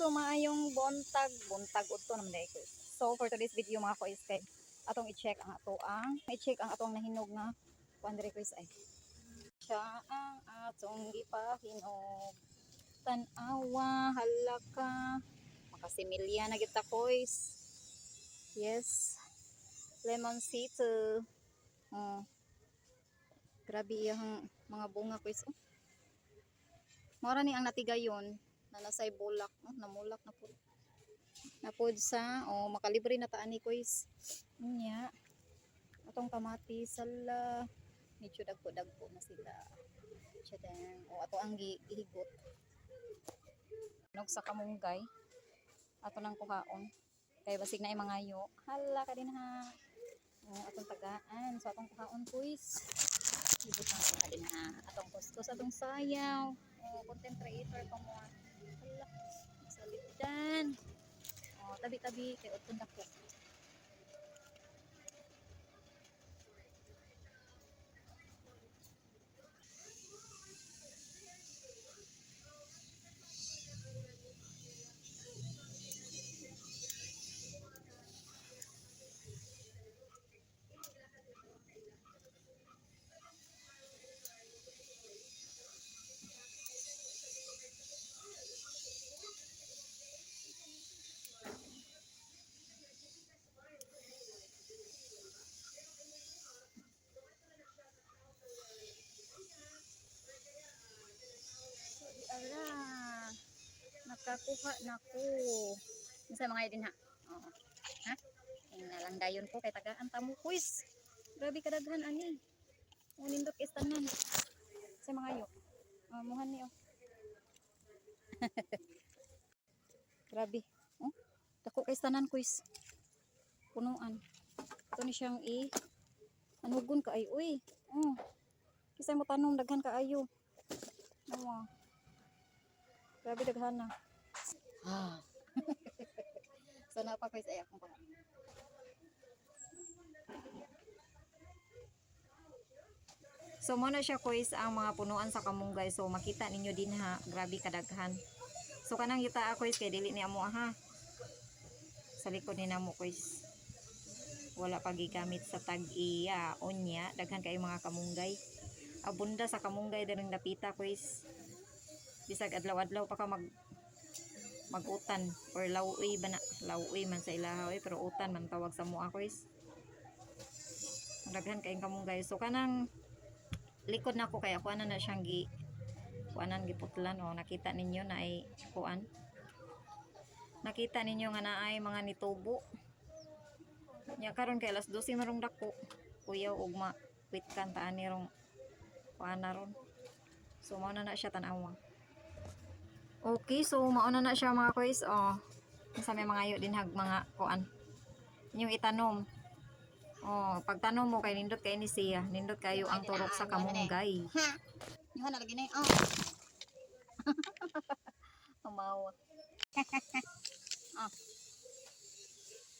So maayong buntag, buntag udto naman dai ko. So for today's video, mga kois, kay atong i-check ang ato ang i-check ang atong nahinog nga kuan diri, kois, ay. Siya ang atong gipahinog. Tan-awa, hala ka. Makasimilya na kita, kois. Yes. Lemon cito. Oh. Grabe iyang mga bunga, kois. Oh. Mora ni ang natigayon na nasay bulak, oh, namulak na pud. Napud sa, oh, makalibre na taan ni, kois. Nya. Atong kamatis sala medyo dagko-dagko na sila. Tadang. Oh, ato ang gihigot. Nog sa kamunggay. Ato nang kuhaon. Kay basig na mangayo. Hala ka din ha. Oh, atong tagaan. So atong kuhaon, kuis. Ibutang ko ka din ha. Atong kuskus, atong sayaw. Oh, content creator pa mo. Hala. Salitan. Oh, tabi-tabi kay utong dako. So, di ara. Nakakuha na ko. Unsa mga din ha? Oo. Ha? Ing lang dayon ko kay tagaan ta mo, kuis. Grabe kadaghan ani. O, nindot kay tanan. Sa mga yo. Oh, muhan ni oh. Grabe. Oh, dako kay tanan, kuis. Punuan. Ito ni siyang i anugon ka ay uy. Oh. Kisay mo tanom, daghan kaayo. Oh. Grabe daghan na. Ah. So napa, kuis, ay akong kuha. So mo na siya, kuis, ang mga punuan sa kamunggay. So makita ninyo din ha, grabe kadaghan. So kanang yuta ako is kay dili ni amo ha. Sa likod ni namo, kuis. Wala pa gigamit sa tag-iya unya, daghan kayo mga kamunggay. Abunda sa kamunggay diring dapita, kuis. Bisag adlaw-adlaw pa ka magutan or law-uy ba na, law-uy man sa ilaha oy, pero utan man tawag sa mua, kuis. Daghan kayong kamunggay. So kanang likod na ko kaya kuan na siyang gi kuanan, giputlan. Oh, nakita ninyo na ay kuan, nakita ninyo nga naay mga nitubo nya karon kay alas 12 marong dako kuyaw ugma wit kan taan ni rong kuan na ron. So mao na na siya, tan-awa. Okay, so mao na na siya, mga kuys. Oh, sa may mga ayo din hag mga kuan inyong itanom. Oh, pagtanom mo kay nindot kay ni siya, nindot kayo ang turok sa kamunggay. Yuha na lagi na oh. Tumawa. Ah.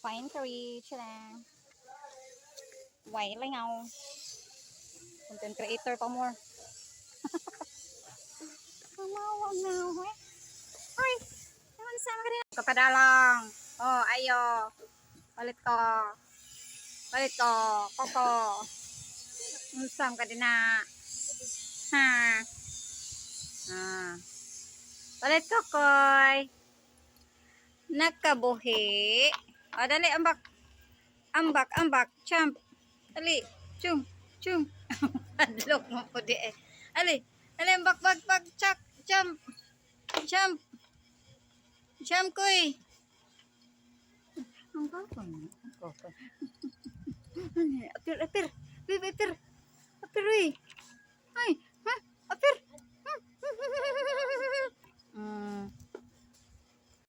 Fine tree, chilling. Why lingaw. Content creator pa more. Tumawa na, eh. Ay, naman sa mga Kapadalang. Oh, ayo. Palit ko. Palit ko. Koko. Unsam ka din na. Ha. Ah. Palit ko, koy. Nakabuhi. O, dali, ambak. Ambak, ambak. Champ. Dali. Chum. Chum. Adlok mo po di eh. Ali. Ali, ambak, bak, bak. Chak. Jump. Jump. Jump, koy. Ang gapang. Ang gapang. Apir, apir. Bibi, apir. Apir, uy. Ay, ha? Apir.